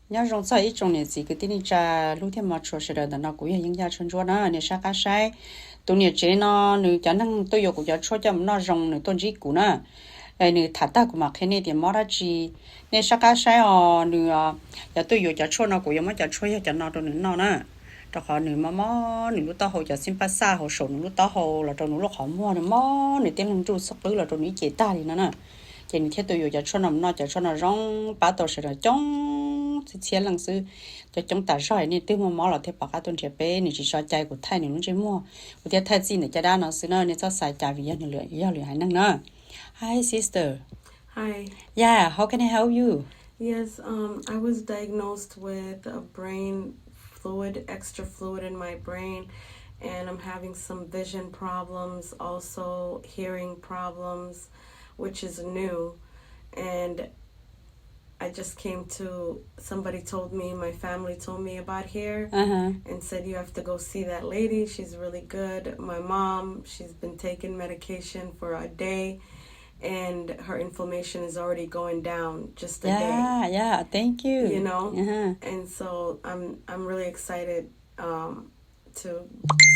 Nyob zoo txog ib tsoom niam txiv kwv tij neej tsa hlub thiab hmov tshua sawv daws, ntawm no kuv yog Yeeb Yaj Tshuaj Ntsuab na. Nej sab qab saib, tus niam tsev no nws cov neeg tuaj yuav kuv cov tshuaj coj mus noj zoo, nws tuaj ntsib kuv na. Nws tham tag kuv mam qhia nej tias mob dab tsi. Nej sab qab saib os, nws yog tuaj yuav cov tshuaj no, kuv yuav muab cov tshuaj yog cov no rau nws noj na. Rau qhov nws mob mob nws lub taub hau, cov xib pab xaj hauv saum nws lub taub hau los rau nws lub qhov muag, nws mob nws tej leeg nruj xub qwb los rau nws ib ce tag li no na. Ces nws thiaj tuaj yuav cov tshuaj no mus noj. Cov tshuaj no zoo pab tau sawv daws coob txhiab leej xwb. Cov coob tas zog, nej twg muaj mob los thiaj pom qab tuaj nrhiav peb. Nws tsis tso cai kuv thaij nws lub ntsej muag, kuv thiaj thaij txij ntawm caj dab no xwb na. Nej txhob xav cas vim yog nws lwm, yog lwm haiv neeg na. Hi, sister. Hi. Yeah, how can I help you? Yes, um, I was diagnosed with a brain fluid, extra fluid in my brain, and I'm having some vision problems, also hearing problems, which is new. And I just came to, somebody told me, my family told me about here, uh-huh, and said, "You have to go see that lady. She's really good." My mom, she's been taking medication for a day, and her inflammation is already going down just a day. Yeah, yeah, thank you. You know? Uh-huh. And so I'm, I'm really excited, um, to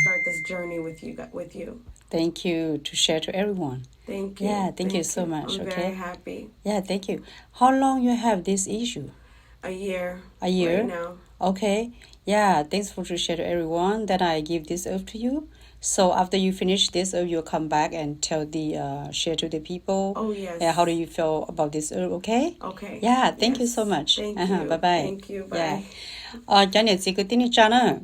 start this journey with you, gu-, with you. Thank you to share to everyone. Thank you. Yeah, thank you so much. I'm very happy. Yeah, thank you. How long you have this issue? A year. A year? Right now. Okay. Yeah, thanks for to share to everyone. Then I give this herb to you. So after you finish this herb, you'll come back and tell the, uh, share to the people. Oh, yes. Yeah, how do you feel about this herb, okay? Okay. Yeah, thank you so much. Yes. Thank you. Uh-huh, bye bye. Thank you. Yeah. Bye. Cov niam txiv kwv tij neej tsa na,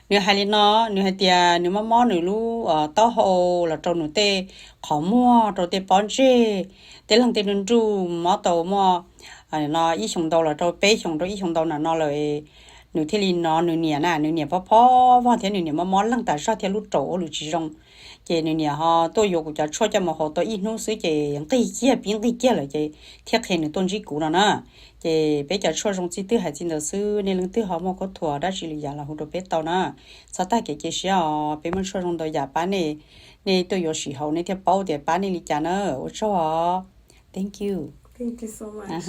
nws hais li no, nws hais tias nws mob mob nws lub taub hau los rau nws tej qhov muag, rau tej pob ntseg, tej leeg tej nruj nruj, mob tau muaj no ib xyoos ntau los rau peb xyoos rau ib xyoos ntau na no lawm. Nws thiaj li no nws niam na, nws niam phob phob vog thiab nws niam mob mob leeg tas zog thiab lub raum ua lwm tsis zoo. Ces nws niam ho tuaj yuav kuv cov tshuaj coj mus haus tau ib hnub xwb ces nqig kiag, pib nqig kiag lawm ces thiaj qhia nws tuaj ntsib kuv no na. Ces peb cov tshuaj zoo txij twg hais txij ntawd xwb, nej leej twg ho muaj khaub thuas dab tsi li yam los hu rau peb tau na. Txhob tag kev cia siab os, peb muaj tshuaj zoo ntau yam pab nej, nej tuaj yuav sim haus nej thiaj paub tias pab nej li cas na. Ua tsaug os. Thank you. Thank you so much.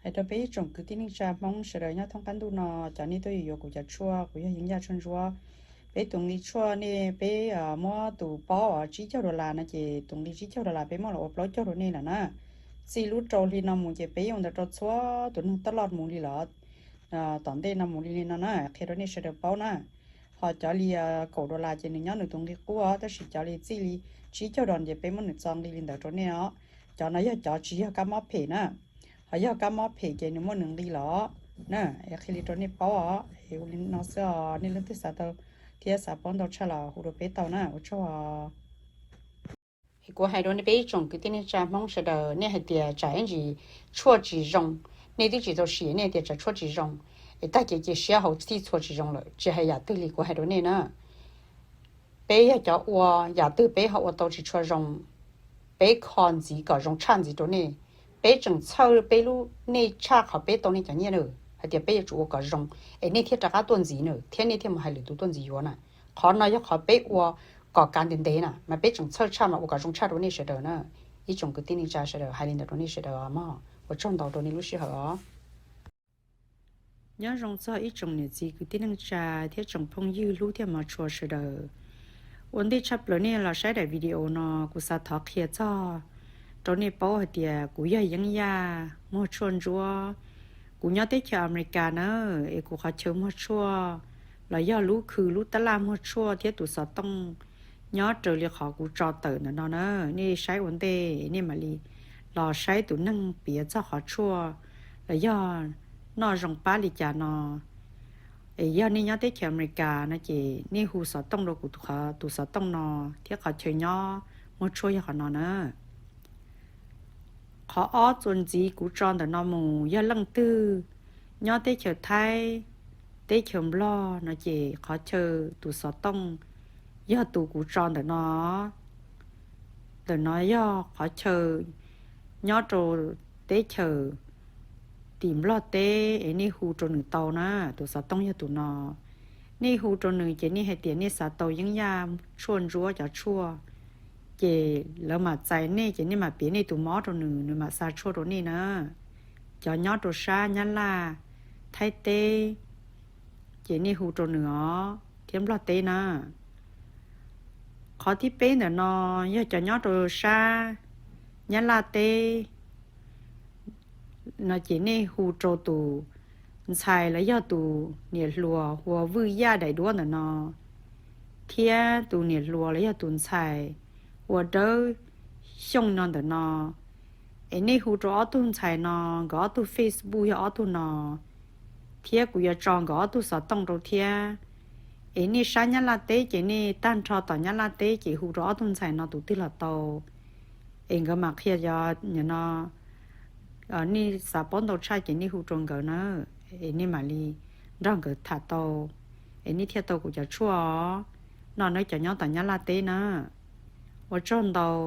Hais rau peb ib tsoom kwv tij neej tsa Hmoob sawv daws nyob thoob qab ntuj no, cov nej tuaj yuav kuv cov tshuaj, kuv yog Yeeb Yaj Tshuaj Ntsuab. Peb tus nqi tshuaj nej, peb muab tus paub tsib caug dollar no ces tus nqi tsib caug dollar peb muab los ua plaub caug rau nej lawm na. Txij lub rau hli no mus ces peb yuav ua ntawd rau txhua tus neeg taj loj mus li lawm, tom ntej no mus li li no na, qhia rau nej sawv daws paub na. Ho cov li kaum dollar ces nws nyob nws tus nqi qub os, tab sis cov li txij li tsib caug dollar ces peb muab nws txo nqi li ntawd rau nej os. Cov no yog cov tsis yog kab mob phem na, ho yog kab mob phem ces nws muaj nws nqi los na. Es qhia li rau nej paub os, es ua li no xwb os, nej leej twg xav tau thiab xav paub ntau tshaj los hu rau peb tau na, ua tsaug os. Es kuv hais rau nej peb ib tsoom kwv tij neej tsa Hmoob sawv daws, nej hais tias tsam ib ntsis tshuaj tsis zoo, nej twb tsis tau sim nej tias tsam tshuaj tsis zoo, es tag kev cia siab hauv txhij txhua tsis zoo lawm, tsis hais yam twg li kuv hais rau nej na. Peb yog cov ua, yam twg peb ho ua tau tsis tshua zoo, peb kho ntxiv kom zoo tshaj ntxiv rau nej. Peb tseem txhawj peb lub nej tshaj qhov peb tau nej cov nyiaj na, hais tias peb yuav tsum ua kom zoo, es nej thiaj rov qab tuaj ntxiv na, thiab nej thiaj mus hais lwm tus tuaj ntxiv yuav na. Qhov no yog qhov peb ua kom kav ntev ntev na, mas peb tseem txhawj tshaj mas ua kom zoo tshaj rau nej sawv daws na. Ib tsoom kwv tij neej tsa sawv daws, hais li ntawd rau nej sawv daws os mog, ua tsaug ntau rau nej lub sij hawm os. Nyob zoo txog ib tsoom niam txiv kwv tij neej tsa thiab tsoom phooj ywg hlub thiab hmov tshua sawv daws. Ua ntej tshaj plaws nej los saib daim video no, kuv xav thov qhia txog rau nej paub hais tias kuv yog Yeeb Yaj Muag Tshuaj Ntsuab. Kuv nyob teb chaws Amelikas na, es kuv qhov chaw muag tshuaj los yog lub khw lub tab laj muag tshuaj thiab tus xov tooj nyob raws li qhov kuv tso tawm ntawm no na. Nej saib ua ntej nej mam li los saib tus neeg piav txog qhov tshuaj los yog noj zoo pab li cas no. Es yog nej nyob teb chaws Amelikas no ces nej hu xov tooj rau kuv tus xov tooj no thiab qhov chaw nyob muag tshuaj yog qhov no na. Qhov ob txuas ntxiv kuv tso ntawm no mus, yog leej twg nyob teb chaws Thaib, teb chaws Nplog no ces qhov chaw tus xov tooj yog tus kuv tso ntawm no. Ntawm no yog qhov chaw nyob rau teb chaws tim Nplog teb es nej hu rau nws tau na, tus xov tooj yog tus no. Nej hu rau nws ces nej hais tias nej xav tau Yeeb Yaj Tshuaj Ntsuab cov tshuaj, ces lawv mam txais nej ces nej mam piav nej tus mob rau nws, nws mam xa tshuaj rau nej na. Cov nyob rau sab Nyab Laj, Thaib teb, ces nej hu rau nws os, thiab Nplog teb na. Qhov thib peb ntawm no yog cov nyob rau sab Nyab Laj teb no ces nej hu rau tus ntxhais los yog tus niam hluas hu ua Vwj Yaj daim duab ntawm no, thiab tus niam hluas los yog tus ntxhais hu ua Dawb Xyooj no ntawm no. Es nej hu rau ob tug ntxhais no, nkawd ob tug Facebook yog ob tug no, thiab kuv yuav tso nkawd ob tug xov tooj rau thiab. Es nej sab Nyab Laj teb ces nej tag nrho tom Nyab Laj teb ces hu rau ob tug ntxhais no tus twg los tau. Es nkawd mam qhia, yog no nej xav paub ntau tshaj ces nej hu rau nkawd na, es nej mam li nrog nkawd tham tau, es nej thiaj tau kuv cov tshuaj os. No nawb cov nyob tom Nyab Laj teb na. Ua tsaug ntau.